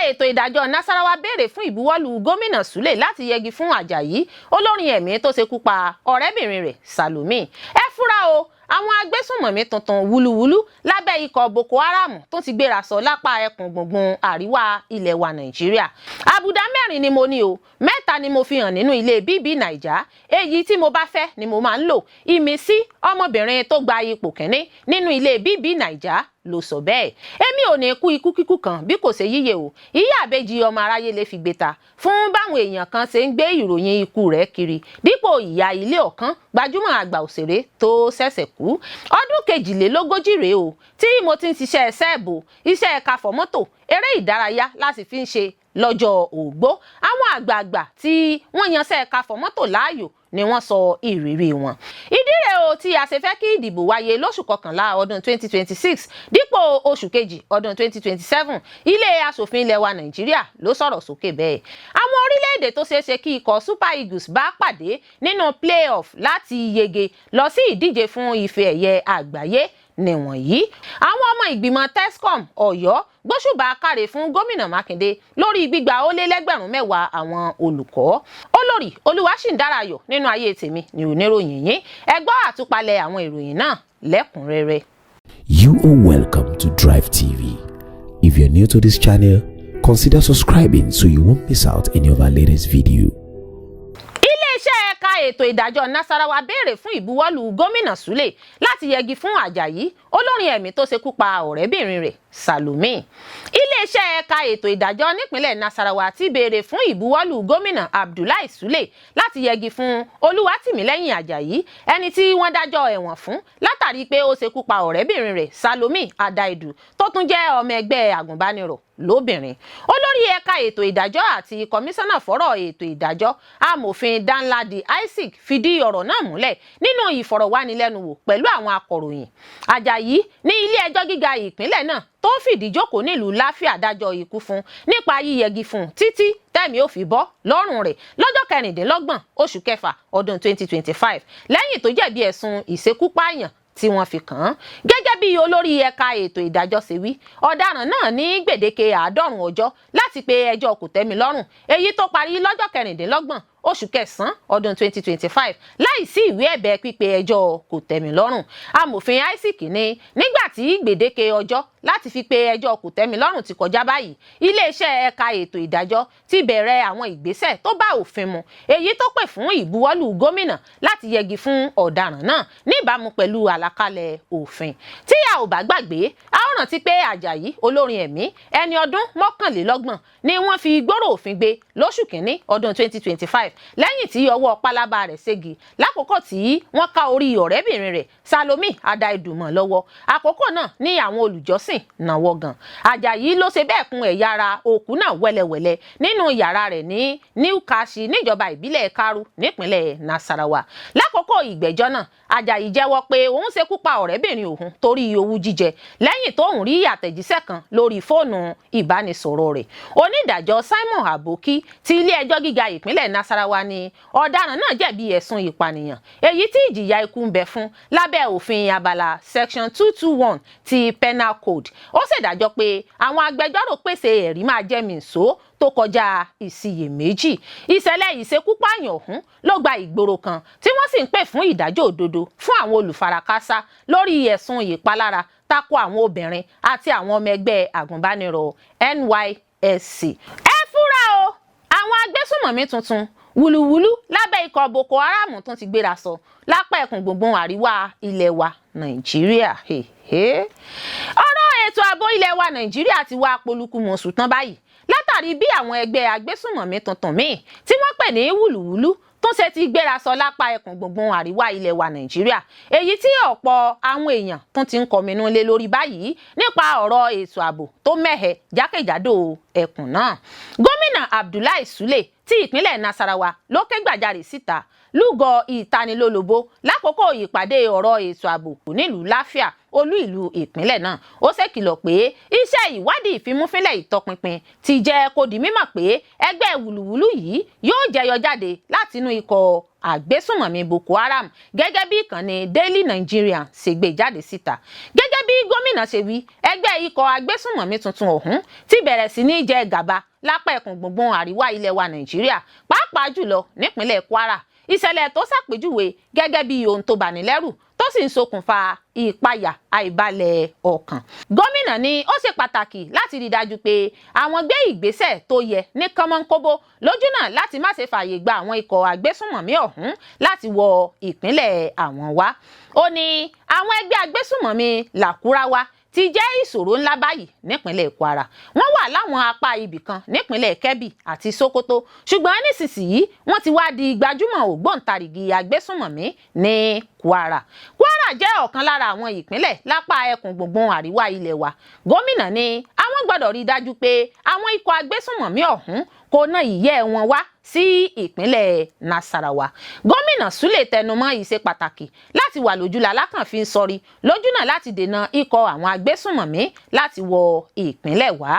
Ètò ìdájọ́ Nasarawa béèrè fún ìbuwọ́lù Gómìnà Sule láti yẹgi fún Àjàyí, olórin ẹ̀mí tó ṣekú pa ọ̀rẹ́bìnrin rẹ̀ Salome. Ẹ fura o, àwọn agbésùnmọ̀mí tuntun wúlúwúlú lábẹ́ ikọ̀ Boko Haram tó ti gbéra sọ lápá ẹkùn gbùngbùn àríwá ilẹ̀ wa Nàìjíríà. Àbùdá mẹ́rin ni mo ní o, mẹ́ta ni mo fi hàn nínú ilé BB Naija. Èyí tí mo bá fẹ́ ni mo máa ń lò. Ìmísí, ọmọbìnrin tó gba ipò kínní nínú ilé BB Naija, ló sọ bẹ́ẹ̀. Èmi ò ní kú ikú kíkú kan bí kò ṣe yíyẹ o. Ìyá àbejì ọmọ aráyé lè fi gbé ta fún báwọn èèyàn kan ṣe ń gbé ìròyìn ikú rẹ̀ kiri dípò ìyá ilé ọ̀kan, gbajúmọ̀ àgbà òṣèré tó ṣẹ̀ṣẹ̀ kú. Ọdún 42 rèé o tí mo ti ń ṣiṣẹ́ sẹ́ẹ̀bù, iṣẹ́ káfọ̀ mọ́tò, eré ìdárayá láti fi ń ṣe lọ́jọ́ ògbó. Àwọn àgbààgbà tí wọ́n yanṣẹ́ káfọ̀ mọ́tò láàyò ni wọ́n sọ ìrírí wọn. Ìdí rẹ̀ o tí a ṣe fẹ́ kí ìdìbò wáyé lóṣù kọkànlá ọdún 2026 dípò oṣù kejì ọdún 2027. Ilé asòfin ilẹ̀ wa Nàìjíríà ló sọ̀rọ̀ sókè bẹ́ẹ̀. Àwọn orílẹ̀-èdè tó ṣeé ṣe kí ikọ̀ Super Eagles bá pàdé nínú play-off láti yege lọ sí ìdíje fún ife ẹ̀yẹ àgbáyé nìwọ̀nyí. Àwọn ọmọ ìgbìmọ̀ TESCOM Ọ̀yọ́ gbóṣùbà káre fún Gómìnà Mákindé lórí gbígba ó lé lẹ́gbẹ̀rún 10 àwọn olùkọ́. Olórí Olúwaṣìndárayọ̀ nínú ayé tèmi ní oníròyìn yín. Ẹ gbọ́ àtúpalẹ̀ àwọn ìròyìn náà lẹ́kùnrẹ́rẹ́. You are welcome to Drive TV. If you're new to this channel, consider subscribing so you won't miss out any of our latest video. Iléeṣẹ́ ẹ̀ka ètò ìdájọ́ Nasarawa béèrè fún ìbuwọ́lù Gómìnà Sule láti yẹgi fún Àjàyí, olórin ẹ̀mí tó ṣekú pa ọ̀rẹ́bìnrin rẹ̀ Salome. Iléeṣẹ́ ẹ̀ka ètò ìdájọ́ nípínlẹ̀ Nasarawa ti béèrè fún ìbuwọ́lù Gómìnà Abdullahi Sule láti yẹgi fún Olúwatìmílẹ́yìn Àjàyí, ẹni tí wọ́n dájọ́ ẹ̀wọ̀n fún látàrí pé ó ṣekú pa ọ̀rẹ́bìnrin rẹ̀ Salome Adaidu, tó tún jẹ́ ọmọ ẹgbẹ́ àgùnbánirọ̀ lóbìnrin. Olórí ẹ̀ka ètò ìdájọ́ àti kọmíṣánná fọ́rọ̀ ètò ìdájọ́, Amòfin Danladi Isaac, fìdí ọ̀rọ̀ náà múlẹ̀ nínú ìfọ̀rọ̀wánilẹ́nuwò pẹ̀lú àwọn akọ̀ròyìn. Àjàyí ní ilé ẹjọ́ gíga ìpínlẹ̀ náà tó fìdí jókòó nílùú Láfíà dájọ́ ikú fún nípa yíyẹgi fún títí tẹ́mi ó fi bọ́ lọ́rùn rẹ̀ lọ́jọ́ 26 oṣù kẹfà ọdún 2025, lẹ́yìn tó jẹ̀bi ẹ̀sùn ìṣekúpààyàn tí wọ́n fi kàn án. Gẹ́gẹ́ bí olórí ẹ̀ka ètò ìdájọ́ ṣe wí, ọ̀daràn náà ní gbèdéke 90 ọjọ́ láti pe ẹjọ́ kòtẹ́milọ́rùn, èyí tó parí lọ́jọ́ 26 oṣù kẹsàn-án ọdún 2025, láì sí ìwé ẹ̀bẹ̀ pípe ẹjọ́ kòtẹ́milọ́rùn. Amòfin Isaac ní nígbà tí gbèdéke ọjọ́ láti fi pe ẹjọ́ kòtẹ́milọ́rùn ti kọjá báyìí, iléeṣẹ́ ẹ̀ka ètò ìdájọ́ ti bẹ̀rẹ̀ àwọn ìgbésẹ̀ tó bá òfin mu, èyí tó pè fún ìbuwọ́lù gómìnà láti yẹgi fún ọ̀daràn náà níbàámu pẹ̀lú àlàkalẹ̀ òfin. Tí a ò bá gbàgbé, a ó rántí pé Àjàyí, olórin ẹ̀mí ẹni ọdún 29, ni wọ́n fi gbọ́rọ̀ òfin gbé lóṣù kínní ọdún 2025 lẹ́yìn tí ọwọ́ pálábá rẹ̀ ségi lákòókò tí wọ́n ká orí ọ̀rẹ́bìnrin rẹ̀ Salome Adaidu mọ́ lọ́wọ́. Àkókò náà ní àwọn olùjọ́sìn náwó gan Àjàyí ló ṣe bẹ́ẹ̀ kún ẹ̀yà ara òkú náà wẹ́lẹ́wẹ́lẹ́ nínú yàrá rẹ̀ ní New Karshi, níjọba ìbílẹ̀ Karu, nípínlẹ̀ Nasarawa. Lákòókò ìgbẹ́jọ́ náà, Àjàyí jẹ́wọ́ pé òun ṣekú pa ọ̀rẹ́bìnrin òun torí owú jíjẹ lẹ́yìn tóun rí àtẹ̀jíṣẹ́ kan lórí fóònù ìbánisọ̀rọ̀ rẹ̀. Onídàájọ́ Simon Aboki ti ilé-ẹjọ́ gíga ìpínlẹ̀ Nasarawa ní ọ̀daràn náà jẹ̀bi ẹ̀sùn ìpànìyàn, èyí tí ìjìyà ikú ń bẹ fún lábẹ́ òfin abala section 221 ti Penal Code. Ó ṣèdájọ́ pé àwọn agbẹjọ́rò pèsè ẹ̀rí máa jẹ́ mi nìṣó tó kọjá ìsiyèméjì. Ìṣẹ̀lẹ̀ ìṣekúpààyàn ọ̀hún ló gba ìgboro kan, tí wọ́n sì ń pè fún ìdájọ́ òdodo fún àwọn olùfarakásá lórí ẹ̀sùn ìpalára tako àwọn obìnrin àti àwọn ọmọ ẹgbẹ́ àgùnbánirọ̀ NYSC. Ẹ fura o, àwọn agbésùnmọ̀mí tuntun wùlùwùlù lábẹ́ ikọ̀ Boko Haram tún ti gbéra sọ lápá ẹkùn gbùngbùn àríwá ilẹ̀ wa Nàìjíríà. Ọ̀rọ̀ ètò ààbò ilẹ̀ wa Nàìjíríà ti wá polúkúmuṣu tán báyìí látàrí bí àwọn ẹgbẹ́ agbésùnmọ̀mí tuntun míì tí wọ́n pè ní wùlùwùlù tún ṣe ti gbéra sọ lápá ẹkùn gbùngbùn àríwá ilẹ̀ wa Nàìjíríà, èyí tí ọ̀pọ̀ àwọn èèyàn tún ti ń kọminú lé lórí báyìí nípa ọ̀rọ̀ ètò ààbò tó mẹ́hẹ jákèjádò ẹkùn náà. Gómìnà Abdullahi Sule ti ìpínlẹ̀ Nasarawa ló ké gbàjarè síta lúgọ ìtanilólobó lákòókò ìpàdé ọ̀rọ̀ ètò ààbò nílùú Láfíà, olú ìlú ìpínlẹ̀ náà. Ó ṣèkìlọ̀ pé iṣẹ́ ìwádìí ìfimúfínlẹ̀ ìtọpinpin ti jẹ́ kó di mímọ̀ pé ẹgbẹ́ wùlùwùlù yìí yóò jẹyọ jáde látinú ikọ̀ àgbésùnmọ̀mí Boko Haram, gẹ́gẹ́ bí ìkànnì Daily Nigerian ṣe gbé jáde síta. Gẹ́gẹ́ bí Bí gómìnà ṣe wí, ẹgbẹ́ ikọ̀ agbésùnmọ̀mí tuntun ọ̀hún ti bẹ̀rẹ̀ sí ní jẹ gàba lápá ẹkùn gbùngbùn àríwá ilẹ̀ wa Nàìjíríà, pàápàá jùlọ nípínlẹ̀ Kwara. Ìṣẹ̀lẹ̀ tó ṣàpèjúwe gẹ́gẹ́ bí ohun tó bani lẹ́rù, tó sì ń ṣokùnfà ìpayà, àìbalẹ̀ ọkàn. Gómìnà ní ó ṣe pàtàkì láti rí dájú pé àwọn gbé ìgbésẹ̀ tó yẹ ní kánmọ́nkóbó lójúnà láti má ṣe fààyè gba àwọn ikọ̀ agbésùnmọ̀mí ọ̀hún láti wọ ìpínlẹ̀ àwọn wá. Ó ní àwọn ẹgbẹ́ agbésùnmọ̀mí Làkúráwá ti jẹ́ ìṣòro ńlá báyìí nípínlẹ̀ Kwara. Wọ́n wà láwọn apá ibì kan nípínlẹ̀ Kebbi àti Sokoto, ṣùgbọ́n nísinsìnyí wọ́n ti wá di gbajúmọ̀ ògbóǹtarìgì agbésùnmọ̀mí ní Kwara. Kwara jẹ́ ọ̀kan lára àwọn ìpínlẹ̀ lápá ẹkùn gbùngbùn àríwá ilẹ̀ wa. Gómìnà ní àwọn gbọ́dọ̀ rí dájú pé àwọn ikọ̀ agbésùnmọ̀mí ọ̀hún kò ná ìyẹ́ wọn wá sí ìpínlẹ̀ Nasarawa. Gómìnà Sule tẹnumọ́ ìṣe pàtàkì láti wà lójúlá lákànfin sọrí lójúnà láti dènà ikọ̀ àwọn agbésùnmọ̀mí láti wọ ìpínlẹ̀ wá.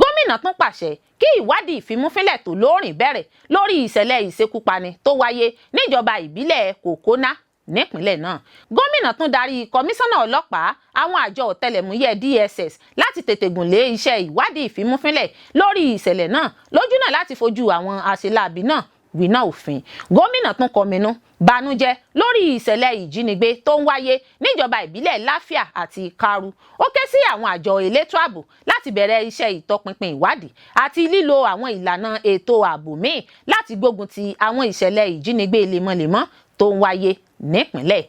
Gómìnà tún pàṣẹ kí ìwádìí ìfimúfínlẹ̀ tó lóòrìn bẹ̀rẹ̀ lórí ìṣẹ̀lẹ̀ ìṣekúpani tó wáyé níjọba ìbílẹ̀ Kòkóná nípínlẹ̀ náà. Gómìnà tún darí kọmíṣánná ọlọ́pàá, àwọn àjọ ọ̀tẹlẹ̀múyẹ́ DSS láti tètè gùn lé iṣẹ́ ìwádìí ìfimúfínlẹ̀ lórí ìṣẹ̀lẹ̀ náà lójúnà láti fojú àwọn àṣeláàbí náà wíná òfin. Gómìnà tún kọminú bànújẹ́ lórí ìṣẹ̀lẹ̀ ìjínigbé tó ń wáyé níjọba ìbílẹ̀ Láfíà àti Karu. Ó ké sí àwọn àjọ elétò ààbò láti bẹ̀rẹ̀ iṣẹ́ ìtọpinpin ìwádìí àti lílo àwọn ìlànà ètò ààbò míì láti gbógun ti àwọn ìṣẹ̀lẹ̀ ìjínigbé lemọ́lemọ́ tó ń wáyé nípínlẹ̀.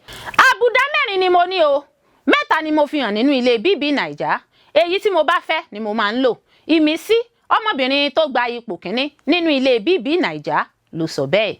Àbùdá mẹ́rin ni mo ní o, mẹ́ta ni mo fi hàn nínú ilé BB Naija. Èyí tí mo bá fẹ́ ni mo máa ń lò. Ìmísí, ọmọbìnrin tó gba ipò kínní nínú ilé BB Naija, ló sọ bẹ́ẹ̀.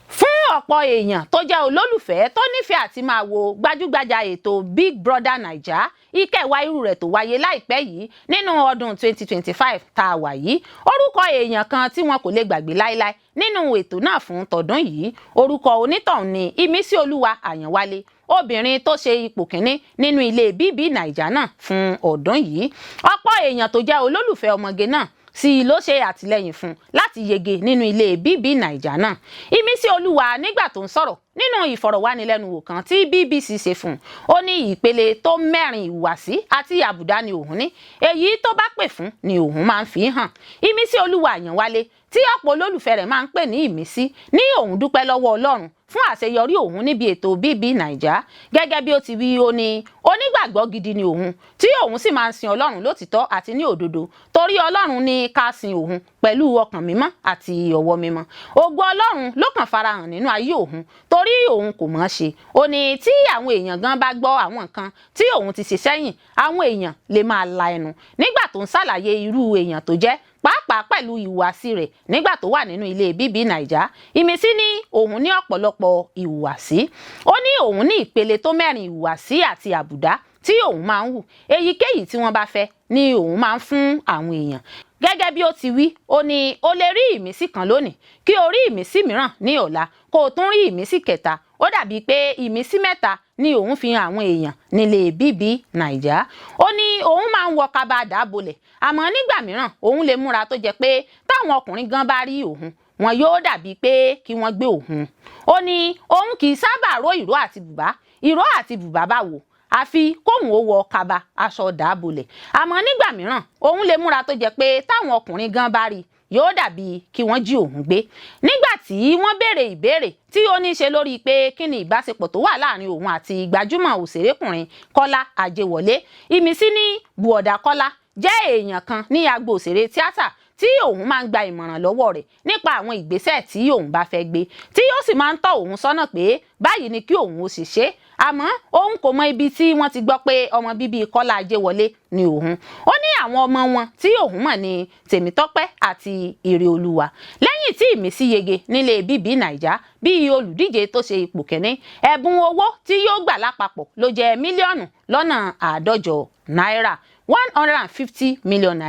Fún ọ̀pọ̀ èèyàn tó jẹ́ olólùfẹ́ tó nífẹ̀ẹ́ àti máa wo gbajúgbajà ètò Big Brother Naija, ìkẹwàá irú rẹ̀ tó wáyé láìpẹ́ yìí nínú ọdún 2025 tá a wà yìí, orúkọ èèyàn kan tí wọn kò lè gbàgbé láéláé nínú ètò náà fún tọdún yìí, orúkọ onítọ̀hún ni Ìmísí Olúwa Àyànwálé, obìnrin tó ṣe ipò kínní nínú ilé BB Naija náà fún ọdún yìí. Ọ̀pọ̀ èèyàn tó jẹ́ olólùfẹ́ ọmọge náà sì ló ṣe àtìlẹ́yìn fún láti yege nínú ilé BB Naija náà. Ìmísí Olúwa, nígbà tó ń sọ̀rọ̀ nínú ìfọ̀rọ̀wánilẹ́nuwò kan tí BBC ṣe fún un, ó ní ìpele tó mẹ́rin ìhùwàsí àti àbùdá ni òun ní, èyí tó bá pè fún ni òun máa ń fi hàn. Ìmísí Olúwa Àyànwálé, tí ọ̀pọ̀ olólùfẹ́ rẹ̀ máa ń pè ní Ìmísí, ní òun dúpẹ́ lọ́wọ́ Ọlọ́run fún àṣeyọrí òun níbi ètò BB Naija. Gẹ́gẹ́ bí ó ti wí, ó ní onígbàgbọ́ gidi ni òun, tí òun sì máa ń sin Ọlọ́run lótìtọ́ àti ní òdodo, torí Ọlọ́run ní ká sin òun pẹ̀lú ọkàn mímọ́ àti ọwọ́ mímọ́. Ògo Ọlọ́run ló kàn farahàn nínú ayé òun, torí òun kò mọ̀ ṣe. Ó ní tí àwọn èèyàn gan bá gbọ́ àwọn nǹkan tí òun ti ṣe sẹ́yìn, àwọn èèyàn lè máa la ẹnu. Nígbà tó ń ṣàlàyé irú èèyàn tó jẹ́, pàápàá pẹ̀lú ìhùwàsí rẹ̀ nígbà tó wà nínú ilé BB Naija, Ìmísí ní òun ní ọ̀pọ̀lọpọ̀ ìhùwàsí. Ó ní òun ní ìpele tó mẹ́rin ìhùwàsí àti àbùdá tí òun máa ń hù. Èyíkéyìí tí wọ́n bá fẹ́ ni òun máa ń fún àwọn èèyàn. Gẹ́gẹ́ bí ó ti wí, ó ní o lè rí ìmísí kan lónìí, kí o rí ìmísí mìíràn ní ọ̀la, kó o tún rí ìmísí kẹta. Ó dàbíi pé ìmísí mẹ́ta ni òun fi hàn àwọn èèyàn nílé BB Naija. Ó ní òun máa ń wọ kaba àdábolẹ̀, àmọ́ nígbà mìíràn òun lè múra tó jẹ́ pé táwọn ọkùnrin gan bá rí òun, wọn yóò dàbíi pé kí wọ́n gbé òun. Ó ní òun kì í sábà ró ìró àti bùbá. Ìró àti bùbá báwo? Àfi kóun ó wọ kaba, aṣọ dàbolẹ̀. Àmọ́ nígbà mìíràn òun lè múra tó jẹ́ pé táwọn ọkùnrin gan bá rí, yóò dàbí kí wọ́n jí òun gbé. Nígbà tí wọ́n béèrè ìbéèrè tí ó ní í ṣe lórí pé kí ni ìbáṣepọ̀ tó wà láàrin òun àti gbajúmọ̀ òṣèrékùnrin Kọ́lá Ajéwọlé, Ìmísí ní bùọ̀dà Kọ́lá jẹ́ èèyàn kan ní agbo òṣèré tíátà tí òun máa ń gba ìmọ̀ràn lọ́wọ́ rẹ̀ nípa àwọn ìgbésẹ̀ tí òun bá fẹ́ gbé, tí yóò sì máa ń tọ́ òun sọ́nà pé báyìí ni kí òun ó sì ṣe. Àmọ́ òun kò mọ ibi tí wọ́n ti gbọ́ pé ọmọ bíbí Kọ́lá Ajéwọlé ni òun. Ó ní àwọn ọmọ wọn tí òun mọ̀ ní Tèmítọ́pẹ́ àti Ìrèolúwa. Lẹ́yìn tí Ìmísí yege nílé BB Naija bíi olùdíje tó ṣe ipò kínní, ẹ̀bùn owó tí yóò gbà lápapọ̀ ló jẹ́ 150 mílíọ̀nù náírà, ₦150 million.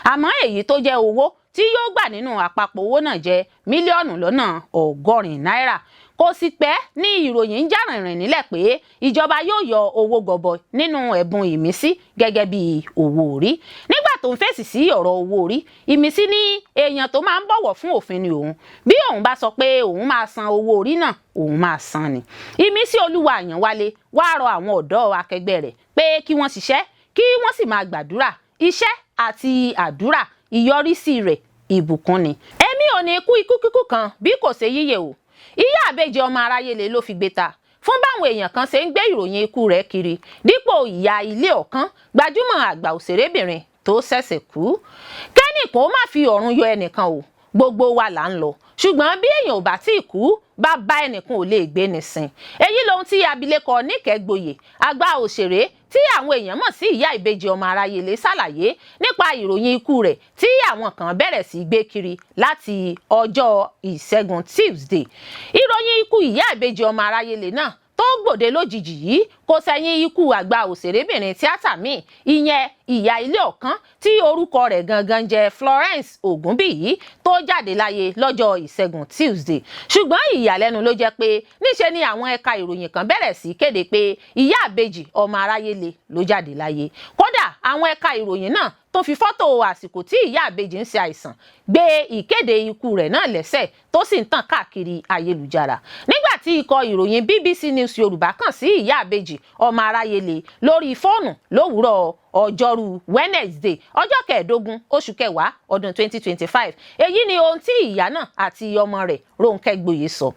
Àmọ́ èyí tó jẹ́ owó tí yóò gbà nínú àpapọ̀ owó náà jẹ́ 80 mílíọ̀nù náírà. Kò sì pẹ́ ní ìròyìn ń jà rìnrìn nílẹ̀ pé ìjọba yóò yọ owó gọbọi nínú ẹ̀bùn Ìmísí gẹ́gẹ́ bí owó orí. Nígbà tó ń fèsì sí ọ̀rọ̀ owó orí, Ìmísí ní èèyàn tó máa ń bọ̀wọ̀ fún òfin ni òun. Bí òun bá sọ pé òun máa san owó orí náà, òun máa san ni. Ìmísí Olúwa Àyànwálé wá rọ àwọn ọ̀dọ́ akẹgbẹ́ rẹ̀ pé kí wọ́n ṣiṣẹ́. Kí wọ́n sì máa gbàdúrà. Iṣẹ́ àti àdúrà, ìyọrísí rẹ̀ ìbùkún ni. Èmi ò ní kú ikú kíkú kan bí kò ṣe yíyẹ o. Ìyá àbèjì ọmọ aráyé lè ló fi gbé ta fún báwọn èèyàn kan ṣe ń gbé ìròyìn ikú rẹ̀ kiri dípò ìyá ilé ọ̀kan, gbajúmọ̀ àgbà òṣèrébìnrin tó ṣẹ̀ṣẹ̀ kú. Kẹ́nìkan ó má fi ọ̀run yọ ẹnìkan o, gbogbo wa là ń lọ, ṣùgbọ́n bí èèyàn ò bá tí ì kú, bàbá ẹnìkan ò lè gbé ní sin. Èyí lohun tí abilékọ Níkẹ́ Gboyè, àgbà òṣèré tí àwọn èèyàn mọ̀ sí ìyá ìbejì ọmọ aráyé lè, ṣàlàyé nípa ìròyìn ikú rẹ̀ tí àwọn kan bẹ̀rẹ̀ sí gbé kiri láti ọjọ́ Ìṣẹ́gun Tuesday. Ìròyìn ikú ìyá ìbejì ọmọ aráyé lè náà tó gbòde lójijì yìí kò sẹ́yìn ikú àgbà òṣèrébìnrin tíátà míì, ìyẹn ìyá ilé ọ̀kan tí orúkọ rẹ̀ gangan jẹ́ Florence Ògúnbíyì, tó jáde láyé lọ́jọ́ Ìṣẹ́gun Tuesday. Ṣùgbọ́n ìyàlẹ́nu ló jẹ́ pé níṣe ni àwọn ẹ̀ka ìròyìn kan bẹ̀rẹ̀ sí kéde pé ìyá àbejì ọmọ aráyé le ló jáde láyé. Kódà, àwọn ẹ̀ka ìròyìn náà tó fi fọ́tò àsìkò tí ìyá àbejì ń ṣe àìsàn gbé ìkéde ikú rẹ̀ náà lẹ́sẹ̀, tó sì ń tàn káàkiri ayélujára. Nígbà tí ikọ̀ ìròyìn BBC News Yorùbá kàn sí ìyá àbejì ọmọ aráyé le lórí fóònù lówùúrọ̀ ọjọ́rú Wednesday, ọjọ́ 15 oṣù kẹwàá ọdún 2025, èyí ni ohun tí ìyá náà àti ọmọ rẹ̀ Rónkẹ́ Gboyè sọ.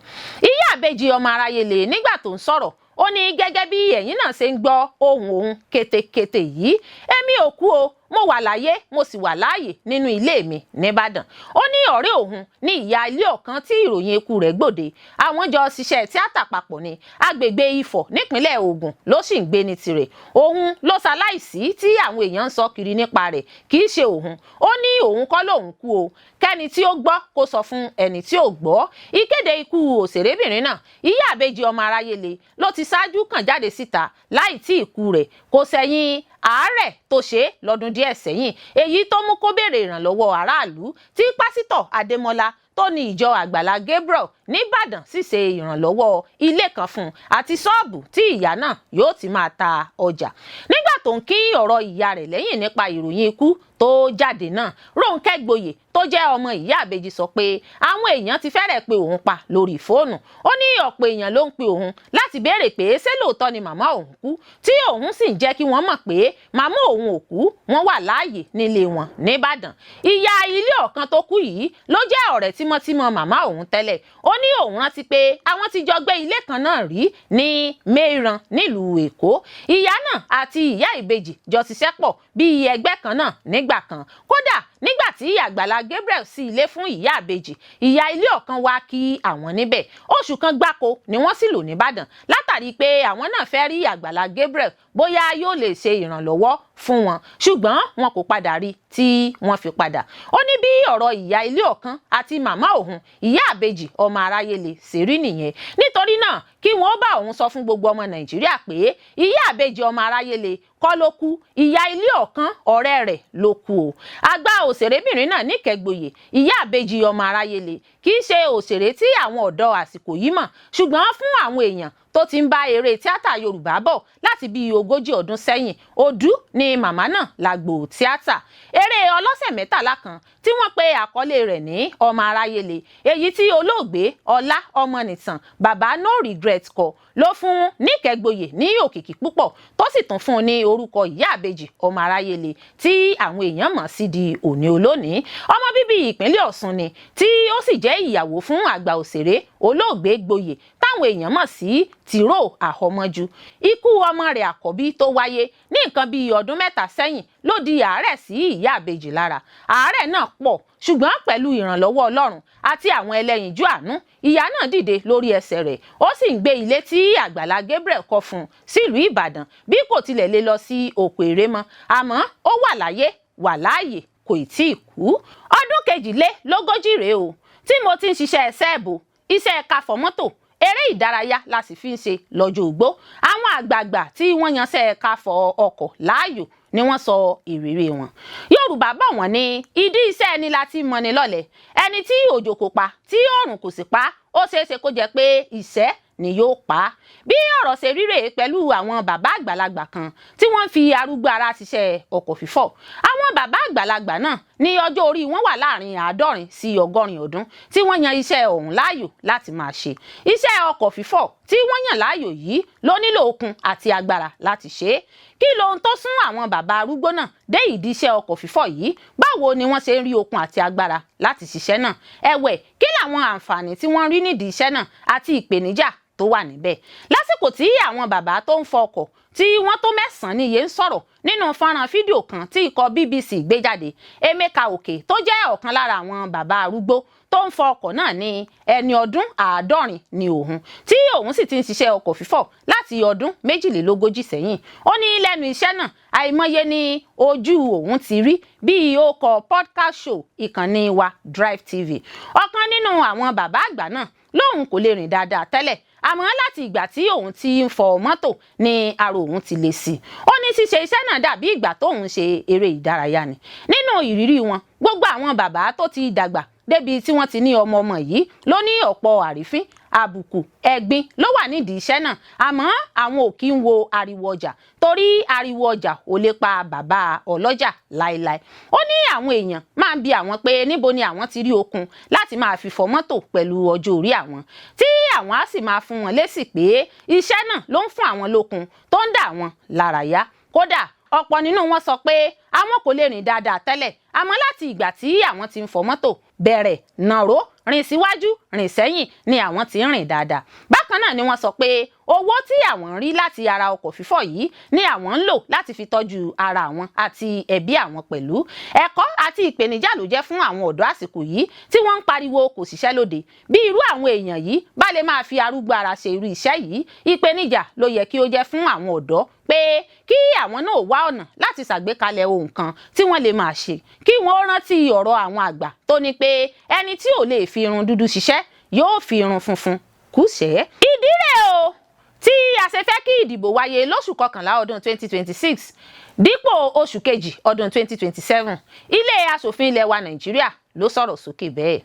Ìyá àbejì ọmọ aráyé le nígbà tó ń sọ̀rọ̀, ó ní, "Gẹ́gẹ́ bí ẹ̀yin náà ṣe ń gbọ́ ohùn òun kétékété yìí, èmi ò kú o. Mo wà láyé, mo sì wà láàyè nínú ilé mi nìbàdàn." Ó ní ọ̀rẹ́ òun ní ìyá ilé ọ̀kan tí ìròyìn ikú rẹ̀ gbòde. Àwọn jọ ṣiṣẹ́ tíátà papọ̀ ní agbègbè Ifọ̀ nípínlẹ̀ Ògùn ló sì ń gbé ní tirẹ̀. Òun ló ṣaláìsí tí àwọn èèyàn ń sọ kiri nípa rẹ̀, kì í ṣe òun. Ó ní òun kọ́ lòun kú o. Kẹ́ni tí ó gbọ́ kó sọ fún ẹni tí ò gbọ́. Ìkéde ikú òṣèrébìnrin náà, ìyá àbejì ọmọ aráyé le ló ti ṣáájú kàn jáde síta láì tí ìkú rẹ̀ kò sẹ́yìn àárẹ̀ tó ṣe é lọ́dún díẹ̀ sẹ́yìn, èyí tó mú kó béèrè ìrànlọ́wọ́ aráàlú, tí pásítọ̀ Adémọ́lá tó ní ìjọ Àgbàlá Gabriel nìbàdàn sì ṣe ìrànlọ́wọ́ ilé kan fún un àti ṣọ́ọ̀bù tí ìyá náà yóò ti máa ta ọjà. Nígbà tó ń kí ọ̀rọ̀ ìyá rẹ̀ lẹ́yìn nípa ìròyìn ikú tó jáde náà, Rónkẹ́ Gboyè tó jẹ́ ọmọ ìyá àbejì sọ pé àwọn èèyàn ti fẹ́rẹ̀ pé òun pa lórí fóònù. Ó ní ọ̀pọ̀ èèyàn ló ń pe òun láti béèrè pé ṣé lóòótọ́ ni màmá òun kú, tí òun sì ń jẹ́ kí wọ́n mọ̀ pé màmá òun ò kú, wọ́n wà láàyè nílé wọn nìbàdàn. Ìyá ilé ọ̀kan tó kú yìí ló jẹ́ ọ̀rẹ́ tímọ́tímọ́ màmá òun tẹ́lẹ̀. Ó ní òun rántí pé àwọn ti jọ gbé ilé kan náà rí ní Meiran nílùú Èkó. Ìyá náà àti ìyá ìbejì jọ ṣiṣẹ́ pọ̀ bíi ẹgbẹ́ kan náà nígbà kan. Kódà, nígbà tí Àgbàlá Gabriel sí ilé fún ìyá àbejì, ìyá ilé ọ̀kan wá kí àwọn níbẹ̀. Oṣù kan gbáko ni wọ́n sì lò nìbàdàn látàrí pé àwọn náà fẹ́ rí Àgbàlá Gabriel, bóyá yóò lè ṣe ìrànlọ́wọ́ fún wọn, ṣùgbọ́n wọn kò padà rí tí wọ́n fi padà. Ó ní bí ọ̀rọ̀ ìyá ilé ọ̀kan àti màmá òun, ìyá àbejì ọmọ aráyé lè ṣe rí nìyẹn. Nítorí náà, kí wọ́n bá òun sọ fún gbogbo ọmọ Nàìjíríà pé ìyá àbejì ọmọ aráyé lè kọ́ ló kú, ìyá ilé ọ̀kan ọ̀rẹ́ rẹ̀ ló kú o. Àgbà òṣèrébìnrin náà Níkẹ́ Gboyè, ìyá àbejì ọmọ aráyé lè, kì í ṣe òṣèré tí àwọn ọ̀dọ́ àsìkò yìí mọ̀, ṣùgbọ́n fún àwọn èèyàn tó ti ń bá eré tíátà Yorùbá bọ̀ láti bíi 40 ọdún sẹ́yìn, òdú ni màmá náà lágbo tíátà. Eré ọlọ́sẹ̀ 13 kan tí wọ́n pe àkọlé rẹ̀ ní Ọmọ Aráyé Le, èyí tí olóògbé Ọlá Ọmọnìtàn, Bàbá No Regret, kọ ló fún Níkẹ́ Gboyè ní òkìkí púpọ̀, tó sì tún fún un ní orúkọ ìyá àbejì ọmọ aráyé le tí àwọn èèyàn mọ̀ sí di òní olónìí. Ọmọ bíbí ìpínlẹ̀ Ọ̀ṣun ni, tí ó sì jẹ́ ìyàwó fún àgbà òṣèré olóògbé Gboyè táwọn èèyàn mọ̀ sí Tìró Àhọmọ́jú. Ikú ọmọ rẹ̀ àkọ́bí tó wáyé ní nǹkan bíi ọdún 3 sẹ́yìn ló di àárẹ̀ sí ìyá àbejì lára. Àárẹ̀ náà pọ̀, ṣùgbọ́n pẹ̀lú ìrànlọ́wọ́ Ọlọ́run àti àwọn ẹlẹ́yinjú àánú, ìyá náà dìde lórí ẹsẹ̀ rẹ̀, ó sì ń gbé ilé tí Àgbàlá Gabriel kọ́ fún un sílùú Ìbàdàn. Bí kò tilẹ̀ lè lọ sí òkò èrè mọ́, àmọ́ ó wà láyé, wà láàyè, kò tí ì kú. Ọdún 42 rèé o tí mo ti ń ṣiṣẹ́ sẹ́ẹ̀bù, iṣẹ́ káfọ̀ mọ́tò, eré ìdárayá la sì fi ń ṣe lọ́jọ́ ògbó. Àwọn àgbààgbà tí wọ́n yanṣẹ́ káfọ̀ ọkọ̀ láàyò ni wọ́n sọ ìrírí wọn. Yorùbá bọ̀, wọ́n ní ìdí iṣẹ́ ẹni láti mọni lọ́lẹ̀. Ẹni tí òjò kò pa, tí òòrùn kò sì pa, ó ṣeé ṣe kó jẹ́ pé ìṣẹ́ ni yóò pa á. Bí ọ̀rọ̀ ṣe rí rèé pẹ̀lú àwọn bàbá àgbàlagbà kan tí wọ́n ń fi arúgbó ara ṣiṣẹ́ ọkọ̀ fífọ̀. Àwọn bàbá àgbàlagbà náà ní ọjọ́ orí wọn wà láàrin 70 sí 80 ọdún tí wọ́n yan iṣẹ́ ọ̀hún láàyò láti máa ṣe. Iṣẹ́ ọkọ̀ fífọ̀ tí wọ́n yàn láàyò yìí ló nílò okun àti agbára láti ṣe é. Kí lohun tó sún àwọn bàbá arúgbó náà dé ìdí iṣẹ́ ọkọ̀ fífọ̀ yìí? Báwo ni wọ́n ṣe ń rí okun àti agbára láti ṣiṣẹ́ náà? Ẹ̀wẹ̀, kí làwọn àǹfààní tí wọ́n rí nídìí iṣẹ́ náà àti ìpèníjà tó wà níbẹ̀? Lásìkò tí àwọn bàbá tó ń fọ ọkọ̀ tí wọ́n tó 9 níye ń sọ̀rọ̀ nínú fọ́nrán fídíò kan tí ikọ̀ BBC gbé jáde, Emeka Òkè tó jẹ́ ọ̀kan lára àwọn bàbá arúgbó tó ń fọ ọkọ̀ náà ní ẹni ọdún 70 ni òun, tí òun sì ti ń ṣiṣẹ́ ọkọ̀ fífọ̀ láti ọdún 42 sẹ́yìn. Ó ní lẹ́nu iṣẹ́ náà, àìmọye ni ojú òun ti rí bí ó kọ podcast show ìkànnì wa Drive TV. Ọ̀kan nínú àwọn bàbá àgbà náà lóun kò lè rìn dáadáa tẹ́lẹ̀, àmọ́ láti ìgbà tí òun ti ń fọ mọ́tò ni ara òun ti le sí i. Ó ní ṣíṣe iṣẹ́ náà dàbí ìgbà tóun ṣe eré ìdárayá ni. Nínú ìrírí wọn, gbogbo àwọn bàbá tó ti dàgbà débi tí wọ́n ti ní ọmọ ọmọ yìí ló ní ọ̀pọ̀ àrífín, àbùkù, ẹ̀gbin ló wà nídìí iṣẹ́ náà, àmọ́ àwọn ò kí ń wo ariwo ọjà torí ariwo ọjà ò lè pa bàbá ọlọ́jà láéláé. Ó ní àwọn èèyàn máa ń bi àwọn pé níbo ni àwọn ti rí okun láti máa fi fọ mọ́tò pẹ̀lú ọjọ́ orí àwọn, tí àwọn á sì máa fún wọn lésì pé iṣẹ́ náà ló ń fún àwọn lókun tó ń dà wọ́n lára yá. Kódà, ọ̀pọ̀ nínú wọn sọ pé àwọn kò lè rìn dáadáa tẹ́lẹ̀, àmọ́ láti ìgbà tí àwọn ti ń fọ mọ́tò bẹ̀rẹ̀, nàró, rìn síwájú, rìn sẹ́yìn ni àwọn ti ń rìn dáadáa. Bákan náà ni wọ́n sọ pé owó tí àwọn ń rí láti ara ọkọ̀ fífọ̀ yìí ni àwọn ń lò láti fi tọ́jú ara àwọn àti ẹbí àwọn pẹ̀lú. Ẹ̀kọ́ àti ìpèníjà ló jẹ́ fún àwọn ọ̀dọ́ àsìkò yìí tí wọ́n ń pariwo kò síṣẹ́ lóde. Bí irú àwọn èèyàn yìí bá lè máa fi arúgbó ara ṣe irú iṣẹ́ yìí, ìpèníjà ló yẹ kí ó jẹ́ fún àwọn ọ̀dọ́ pé kí àwọn náà wá ọ̀nà láti ṣàgbékalẹ̀ ohun kan tí wọ́n lè máa ṣe, kí wọ́n rántí ọ̀rọ̀ àwọn àgbà tó ní pé ẹni tí ò lè fi irun dúdú ṣiṣẹ́ yóò fi irun funfun kúṣẹ̀ẹ́. Ìdí rẹ̀ o tí a ṣe fẹ́ kí ìdìbò wáyé lóṣù kọkànlá ọdún 2026 dípò oṣù kejì ọdún 2027, ilé aṣòfin ilẹ̀ wa Nàìjíríà ló sọ̀rọ̀ sókè bẹ́ẹ̀.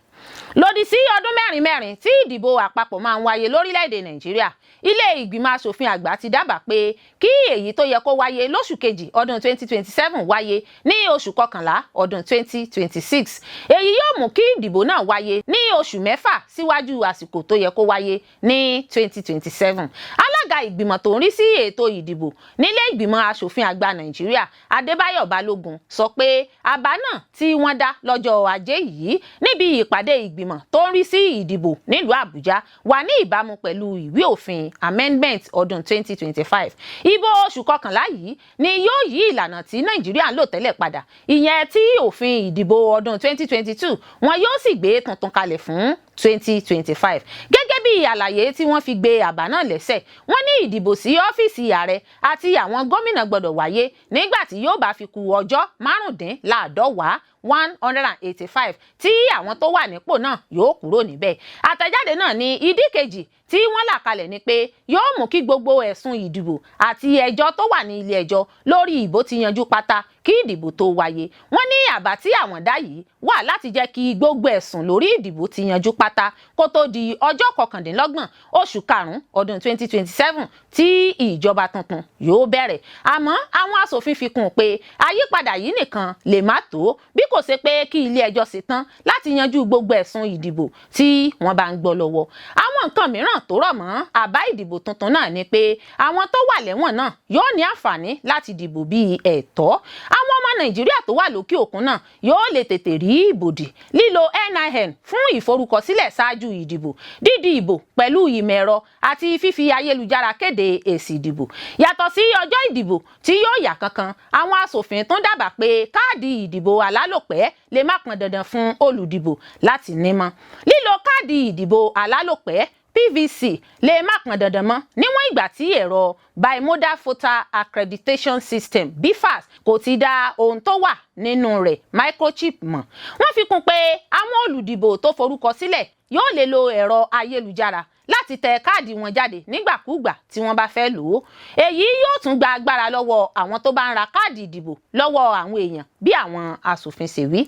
Lòdì sí ọdún mẹ́rin mẹ́rin tí ìdìbò àpapọ̀ máa ń wáyé lórílẹ̀‐èdè Nàìjíríà, ilé ìgbìmọ̀ asòfin àgbà ti dábàá pé kí èyí tó yẹ kó wáyé lóṣù kejì ọdún 2027 wáyé ní oṣù kọkànlá ọdún 2026. Èyí yóò mú kí ìdìbò náà wáyé ní oṣù 6 síwájú àsìkò tó yẹ kó wáyé ní 2027. Alága ìgbìmọ̀ tó ń rí sí ètò ìdìbò nílé ìgbìmọ̀ asòfin àgbà Nàìjíríà, Adébáyọ̀ Balógun, sọ pé àbá náà tí wọ́n dá lọ́jọ́ Ajé yìí níbi ìpàdé ìgbìmọ̀ tó ń rí sí ìdìbò nílùú Àbújá wà ní ìbámu pẹ̀lú ìwé òfin amendment ọdún 2025. Ìbò oṣù kọkànlá yìí ni yóò yí ìlànà tí Nàìjíríà ń lò tẹ́lẹ̀ padà, ìyẹn tí òfin ìdìbò ọdún 2022. Wọn yóò sì gbé tuntun kalẹ̀ fún 2025. Gẹ́gẹ́ bí àlàyé tí wọ́n fi gbé àbá náà lẹ́sẹ̀, wọ́n ní ìdìbò sí ọ́fíìsì ààrẹ àti àwọn gómìnà gbọ́dọ̀ wáyé nígbà tí yóò bá fi ku ọjọ́ 195, 185, tí àwọn tó wà nípò náà yóò kúrò níbẹ̀. Àtẹ̀jáde náà ní ìdí kejì tí wọ́n là kalẹ̀ ni pé yóò mú kí gbogbo ẹ̀sùn ìdìbò àti ẹjọ́ tó wà ní ilé ẹjọ́ lórí ìbò ti yanjú pátá kí ìdìbò tó wáyé. Wọ́n ní àbá tí àwọn dá yìí wà láti jẹ́ kí gbogbo ẹ̀sùn lórí ìdìbò ti yanjú pátá kó tó di ọjọ́ 29 oṣù karùn-ún ọdún 2027 tí ìjọba tuntun yóò bẹ̀rẹ̀. Àmọ́ àwọn aṣòfin fi kún un pé àyípadà yìí nìkan lè má tó, bí kò ṣe pé kí ilé ẹjọ́ ṣe tán láti yanjú gbogbo ẹ̀sùn ìdìbò tí wọ́n bá ń gbọ́ lọ́wọ́. Àwọn nǹkan mìíràn tó rọ̀ mọ́ àbá ìdìbò tuntun náà ni pé àwọn tó wà lẹ́wọ̀n náà yóò ní àǹfààní láti dìbò bíi ẹ̀tọ́, àwọn ọmọ Nàìjíríà tó wà lókè òkun náà yóò lè tètè rí ìbò dì, lílo NIN fún ìforúkọsílẹ̀ ṣáájú ìdìbò, dídi ìbò pẹ̀lú ìmọ̀ ẹ̀rọ àti fífi ayélujára kéde èsì ìdìbò. Yàtọ̀ sí ọjọ́ ìdìbò tí yóò yà kankan, àwọn aṣòfin tún dábàá pé káàdì ìdìbò alálòpẹ́ lè má pọn dandan fún olùdìbò láti ní mọ́. Lílo káàdì ìdìbò alálòpẹ́, PVC, lè má pọn dandan mọ́ níwọ̀n ìgbà tí ẹ̀rọ Bimodal Voter Accreditation System, BVAS, kò ti dá ohun tó wà nínú rẹ̀, microchip, mọ̀. Wọ́n fi kún pé àwọn olùdìbò tó forúkọ sílẹ̀ yóò lè lo ẹ̀rọ ayélujára láti tẹ káàdì wọn jáde nígbàkúùgbà tí wọ́n bá fẹ́ lò ó. Èyí yóò tún gba agbára lọ́wọ́ àwọn tó bá ń ra káàdì ìdìbò lọ́wọ́ àwọn èèyàn, bí àwọn aṣòfin ṣe wí.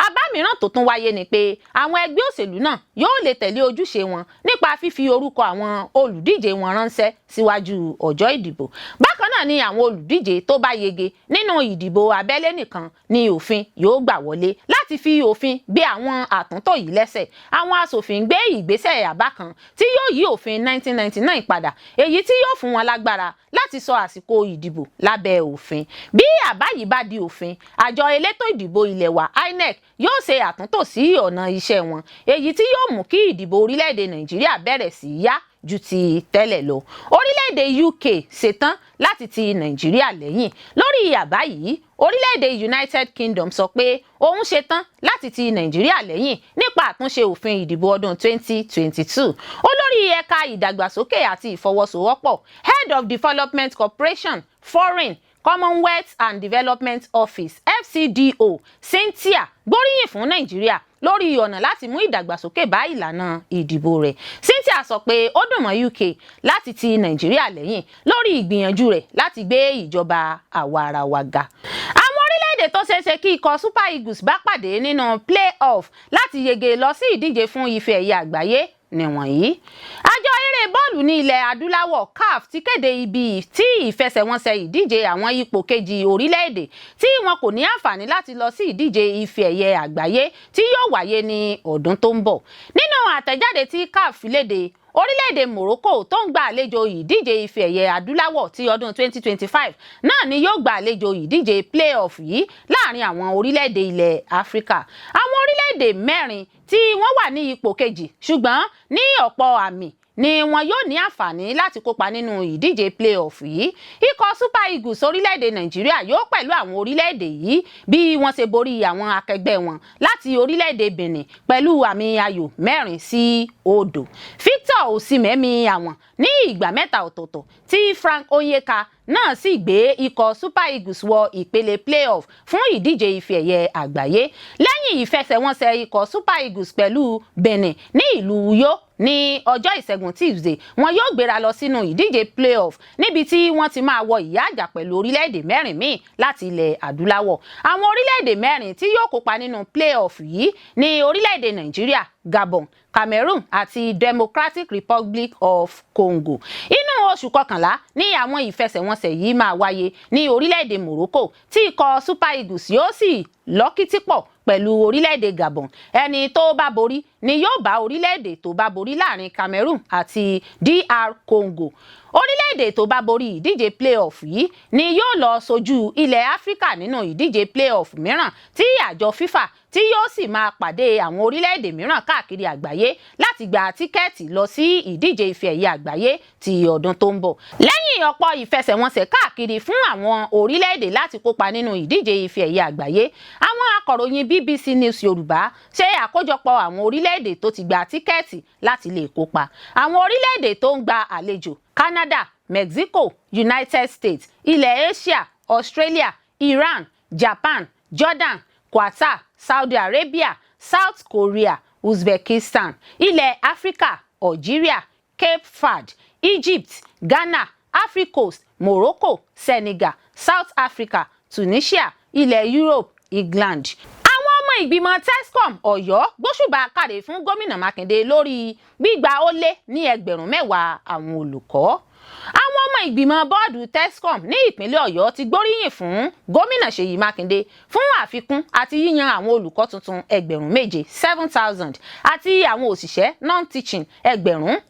Àbá Mìíràn tó tún wáyé ni pé àwọn ẹgbẹ́ òṣèlú náà yóò lè tẹ̀lé ojúṣe wọn nípa fífi orúkọ àwọn olùdíje wọn ránṣẹ́ síwájú ọjọ́ ìdìbò. Bákan náà ni àwọn olùdíje tó bá yege nínú ìdìbò abẹ́lé nìkan ni òfin yóò gbà wọlé. Láti fi òfin gbé àwọn àtúntò yìí lẹ́sẹ̀, àwọn aṣòfin gbé ìgbésẹ̀ àbá kan tí yóò yí òfin 1999 padà, èyí tí yóò fún wọn lágbára láti sọ àsìkò ìdìbò lábẹ́ òfin. Bí àbá yìí bá di òfin, àjọ elétò ìdìbò ilé wa INEC yóò ṣe àtúntò sí ọ̀nà iṣẹ́ wọn, èyí tí yóò mú kí ìdìbò orílẹ̀-èdè Nàìjíríà bẹ̀rẹ̀ sí í yá ju ti tẹ́lẹ̀ lọ. Orílẹ̀-èdè UK ṣetán láti ti Nàìjíríà lẹ́yìn lórí àbá yìí. Orílẹ̀-èdè United Kingdom sọ pé òun ṣetán láti ti Nàìjíríà lẹ́yìn nípa àtúnṣe òfin ìdìbò ọdún 2022. Olórí ẹ̀ka ìdàgbàsókè àti ìfọwọ́sowọ́pọ̀, Head of Development Cooperation, Foreign, Commonwealth and Development Office, FCDO, Cynthia gbóríyìn fún Nàìjíríà lórí ọ̀nà láti mú ìdàgbàsókè bá ìlànà ìdìbò rẹ̀. Cynthia sọ pé ó dùn mọ́ UK láti ti Nàìjíríà lẹ́yìn lórí ìgbìyànjú rẹ̀ láti gbé ìjọba àwa-ara-wa ga. Àwọn orílẹ̀-èdè tó ṣeéṣe kí ikọ̀ Super Eagles bá pàdé nínú play-off láti yege lọ sí ìdíje fún ife ẹ̀yẹ àgbáyé nìwọ̀nyí. Àjọ eré bọ́ọ̀lù ní ilẹ̀ adúláwọ̀, CAF, ti kéde ibi tí ìfẹsẹ̀wọnsẹ̀ ìdíje àwọn ipò kejì orílẹ̀-èdè tí wọn kò ní àǹfààní láti lọ sí ìdíje ife ẹ̀yẹ àgbáyé tí yóò wáyé ní ọdún tó ń bọ̀. Nínú àtẹ̀jáde tí CAF fi léde, orílẹ̀-èdè Morocco tó ń gba àlejò ìdíje ife ẹ̀yẹ adúláwọ̀ ti ọdún 2025 náà ni yóò gba àlejò ìdíje play-off yìí láàrin àwọn orílẹ̀-èdè ilẹ̀ Áfíríkà. Àwọn orílẹ̀-èdè mẹ́rin tí wọ́n wà ní ipò kejì ṣùgbọ́n ní ọ̀pọ̀ àmì ni wọn yóò ní àǹfààní láti kópa nínú ìdíje play-off yìí. Ikọ̀ Super Eagles orílẹ̀-èdè Nàìjíríà yóò pẹ̀lú àwọn orílẹ̀-èdè yìí bí wọ́n ṣe borí àwọn akẹgbẹ́ wọn láti orílẹ̀-èdè Benin pẹ̀lú àmì ayò 4-0. Victor Osimhen mi àwọn ní ìgbà mẹ́ta ọ̀tọ̀ọ̀tọ̀, tí Frank Onyeka náà sì gbé ikọ̀ Super Eagles wọ ìpele play-off fún ìdíje ife ẹ̀yẹ àgbáyé. Lẹ́yìn ìfẹsẹ̀wọnsẹ̀ ikọ̀ Super Eagles pẹ̀lú Benin ní ìlú Uyo ní ọjọ́ ìṣẹ́gun Tuesday, wọn yóò gbéra lọ sínú ìdíje play-off níbi tí wọ́n ti máa wọ ìyá àjà pẹ̀lú orílẹ̀-èdè mẹ́rin míì láti ilẹ̀ adúláwọ̀. Àwọn orílẹ̀-èdè mẹ́rin tí yóò kópa nínú play-off yìí ní orílẹ̀-èdè Nàìjíríà, Gabon, Cameroon àti Democratic Republic of Congo. Inú oṣù kọkànlá ní àwọn ìfẹsẹ̀wọnsẹ̀ yìí máa wáyé ní orílẹ̀-èdè Morocco, tí ikọ̀ Super Eagles yóò sì lọ́kìtìpọ̀ pẹ̀lú orílẹ̀-èdè Gabon. Ẹni tó bá borí ni yóò bá orílẹ̀-èdè tó bá borí láàrin Cameroon àti DR Congo. Orílẹ̀-èdè tó bá borí ìdíje play-off yìí ni yóò lọ sojú ilẹ̀ Áfíríkà nínú ìdíje play-off mìíràn tí àjọ FIFA, tí yóò sì máa pàdé àwọn orílẹ̀-èdè mìíràn káàkiri àgbáyé láti gba tíkẹ́ẹ̀tì lọ sí ìdíje ife ẹ̀yẹ àgbáyé ti ọdún tó ń bọ̀. Lẹ́yìn ọ̀pọ̀ ìfẹsẹ̀wọnsẹ̀ káàkiri fún àwọn orílẹ̀-èdè láti kópa nínú ìdíje ife ẹ̀yẹ àgbáyé, àwọn akọ̀ròyìn BBC News Yorùbá ṣe àkójọpọ̀ àwọn orílẹ̀-èdè tó ti gba tíkẹ́ẹ̀tì láti lè kópa. Àwọn orílẹ̀-èdè tó ń gba àlejò: Canada, Mexico, United States, ilẹ̀ Asia: Australia, Iran, Japan, Jordan, Qatar, Saudi Arabia, South Korea, Uzbekistan. Ilẹ̀ Áfíríkà: Algeria, Cape Verde, Egypt, Ghana, Ivory Coast, Morocco, Senegal, South Africa, Tunisia. Ilẹ̀ Europe: England. Àwọn ọmọ ìgbìmọ̀ TESCOM Ọ̀yọ́ gbóṣùbà káre fún gómìnà Mákindé lórí gbígba ó lé ní 10,000 àwọn olùkọ́. Àwọn ọmọ ìgbìmọ̀ bọ́ọ̀dù TESCOM ní ìpínlẹ̀ Ọ̀yọ́ ti gbóríyìn fún gómìnà Ṣèyí Mákindé fún àfikún àti yíyan àwọn olùkọ́ tuntun 7,000, 7,000, àti àwọn òṣìṣẹ́ non-teaching 3,000,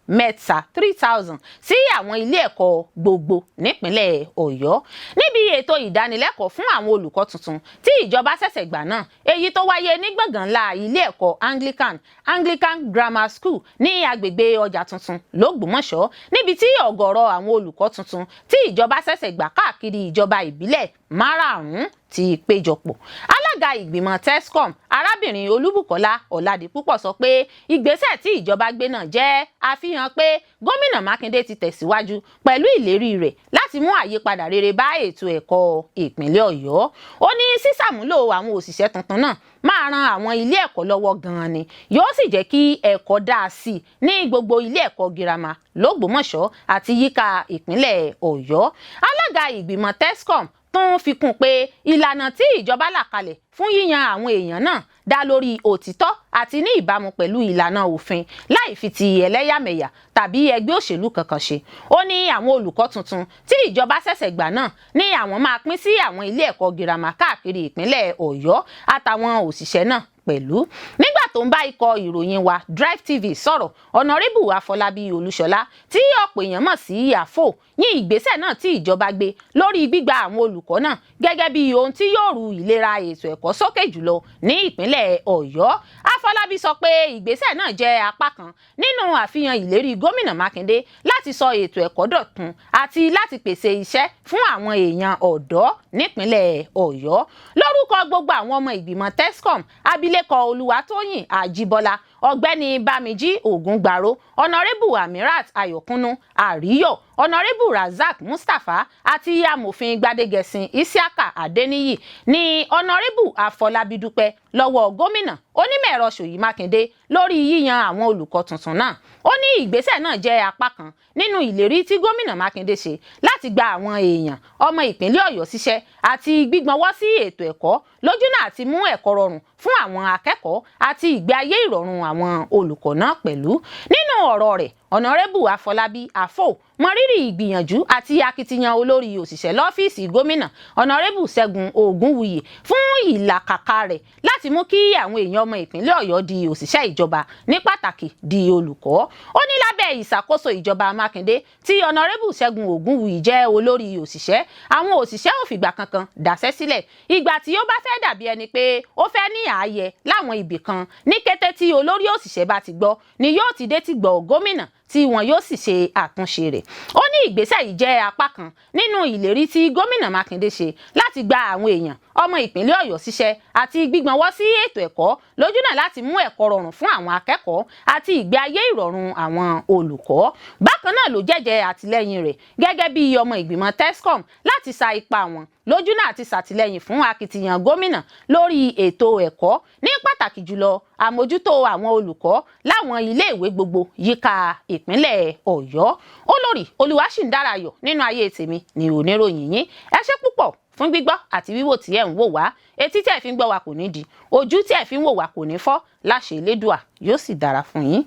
3,000, sí àwọn ilé ẹ̀kọ́ gbogbo nípínlẹ̀ Ọ̀yọ́. Níbi ètò ìdánilẹ́kọ̀ọ́ fún àwọn olùkọ́ tuntun tí ìjọba ṣẹ̀ṣẹ̀ gbà náà, èyí tó wáyé ní gbọ̀ngàn ńlá ilé ẹ̀kọ́ Anglican, Anglican Grammar School, ní agbègbè Ọjà Tuntun lÓgbómọ̀ṣọ́, níbi tí ọ̀gọ̀rọ̀ àwọn olùkọ́ tuntun tí ìjọba ṣẹ̀ṣẹ̀ gbà káàkiri ìjọba ìbílẹ̀ márààrún ti péjọpọ̀, alága ìgbìmọ̀ TESCOM, arábìnrin Olúbùkọ́lá Ọ̀làdìpúpọ̀, sọ pé ìgbésẹ̀ tí ìjọba gbé náà jẹ́ àfihàn pé gómìnà Mákindé ti tẹ̀síwájú pẹ̀lú ìlérí rẹ̀ láti mú àyípadà rere bá ètò ẹ̀kọ́ ìpínlẹ̀ Ọ̀yọ́. Ó ní sísàmúlò àwọn òṣìṣẹ́ tuntun náà máa ran àwọn ilé ẹ̀kọ́ lọ́wọ́ gan-an ni, yóò sì jẹ́ kí ẹ̀kọ́ dáa sí i ní gbogbo ilé ẹ̀kọ́ girama lÓgbómọ̀ṣọ́ àti yíká ìpínlẹ̀ Ọ̀yọ́. Alága ìgbìmọ̀ TESCOM. Tún fi kún pé ìlànà tí ìjọba là kalẹ̀ fún yíyan àwọn èèyàn náà dá lórí òtítọ́ àti ní ìbámu pẹ̀lú ìlànà òfin, láì fi ti ẹlẹ́yàmẹ̀yà tàbí ẹgbẹ́ òṣèlú kankan ṣe. Ó ní àwọn olùkọ́ tuntun tí ìjọba ṣẹ̀ṣẹ̀ gbà náà ní àwọn máa pín sí àwọn ilé ẹ̀kọ́ girama káàkiri ìpínlẹ̀ Ọ̀yọ́ àtàwọn òṣìṣẹ́ náà pẹ̀lú. Nígbà tó ń bá ikọ̀ ìròyìn wa Drive TV sọ̀rọ̀, Ọ̀nàrẹ́bù Àfọlábí Olúṣọlá, tí ọ̀pọ̀ èèyàn mọ̀ sí Àfò, yìn ìgbésẹ̀ náà tí ìjọba gbé lórí gbígba àwọn olùkọ́ náà gẹ́gẹ́ bí ohun tí yóò ru ìlera ètò ẹ̀kọ́ sókè jùlọ ní ìpínlẹ̀ Ọ̀yọ́. Àfọlábí sọ pé ìgbésẹ̀ náà jẹ́ apá kan nínú àfihàn ìlérí gómìnà Mákindé láti sọ ètò ẹ̀kọ́ dọ̀tun àti láti pèsè iṣẹ́ fún àwọn èèyàn ọ̀dọ́ nípínlẹ̀ Ọ̀yọ́. Lórúkọ gbogbo àwọn ọmọ ìgbìmọ̀ TESCOM, abilékọ Olúwatóyìn Àjíbọ́lá, Ọ̀gbẹ́ni Bámijí Ògúngbàró, Ọ̀nàrẹ́bù Amirat Ayọ̀kúnnú Àríyọ̀, Ọ̀nàrẹ́bù Razak Mustapha àti Amòfin Gbadegẹ̀sìn Isiaka Adeniyi ní Ọ̀nàrẹ́bù Àfọlábí dúpẹ́ lọ́wọ́ gómìnà onímọ̀-ẹ̀rọ Ṣèyí Mákindé lórí yíyan àwọn olùkọ́ tuntun náà. Ó ní ìgbésẹ̀ náà jẹ́ apá kan nínú ìlérí tí gómìnà Mákindé ṣe láti gba àwọn èèyàn ọmọ ìpínlẹ̀ Ọ̀yọ́ síṣẹ́ àti gbígbọ́nwọ́ sí ètò ẹ̀kọ́ lójúnà àti mú ẹ̀kọ́ rọrùn fún àwọn akẹ́kọ̀ọ́ àti ìgbé ayé ìrọ̀rùn àwọn olùkọ́ náà pẹ̀lú. Nínú ọ̀rọ̀ rẹ̀, Ọ̀nàrẹ́bù Àfọlábí Àfò mọrírì ìgbìyànjú àti akitiyan olórí òṣìṣẹ́ lọ́fíìsì gómìnà, Ọ̀nàrẹ́bù Ṣẹ́gun Ògúnwùyí, fún ìlàkàkà rẹ̀ láti mú kí àwọn èèyàn ọmọ ìpínlẹ̀ Ọ̀yọ́ di òṣìṣẹ́ ìjọba, ní pàtàkì di olùkọ́. Ó ní lábẹ́ ìṣàkóso ìjọba Mákindé tí Ọ̀nàrẹ́bù Ṣẹ́gun Ògúnwùyí jẹ́ olórí òṣìṣẹ́, àwọn òṣìṣẹ́ ò fìgbà kankan dáṣẹ́ sílẹ̀. Ìgbà tí ó bá fẹ́ dàbí ẹni pé ó fẹ́ ní ààyè láwọn ibì kan, ní kété tí olórí òṣìṣẹ́ bá ti gbọ́ ni yóò ti dé ti gbọ́ gómìnà, tí wọn yóò sì ṣe àtúnṣe rẹ̀. Ó ní ìgbésẹ̀ yìí jẹ́ apá kan nínú ìlérí tí gómìnà Mákindé ṣe láti gba àwọn èèyàn ọmọ ìpínlẹ̀ Ọ̀yọ́ síṣẹ́ àti gbígbọ́nwọ́ sí ètò ẹ̀kọ́ lójúnà láti mú ẹ̀kọ́ rọrùn fún àwọn akẹ́kọ̀ọ́ àti ìgbé ayé ìrọ̀rùn àwọn olùkọ́. Bákan náà ló jẹ́jẹ́ àtìlẹ́yìn rẹ̀ gẹ́gẹ́ bí ọmọ ìgbìmọ̀ TESCOM láti sa ipá wọn lójúnà àti ṣàtìlẹ́yìn fún akitiyan gómìnà lórí ètò ẹ̀kọ́, ní pàtàkì jùlọ àmójútó àwọn olùkọ́ láwọn iléèwé gbogbo yíká ìpínlẹ̀ Ọ̀yọ́. Olórí Olúwaṣìndárayọ̀ nínú ayé tèmi ní oníròyìn yín. Ẹ ṣé púpọ̀ fún gbígbọ́ àti wíwò tí ẹ̀ ń wò wá. Etí tí ẹ̀ fi ń gbọ́ wa kò ní di, ojú tí ẹ̀ fi ń wò wá kò ní fọ́. Láṣẹ Elédùà, yóò sì dára fún yín.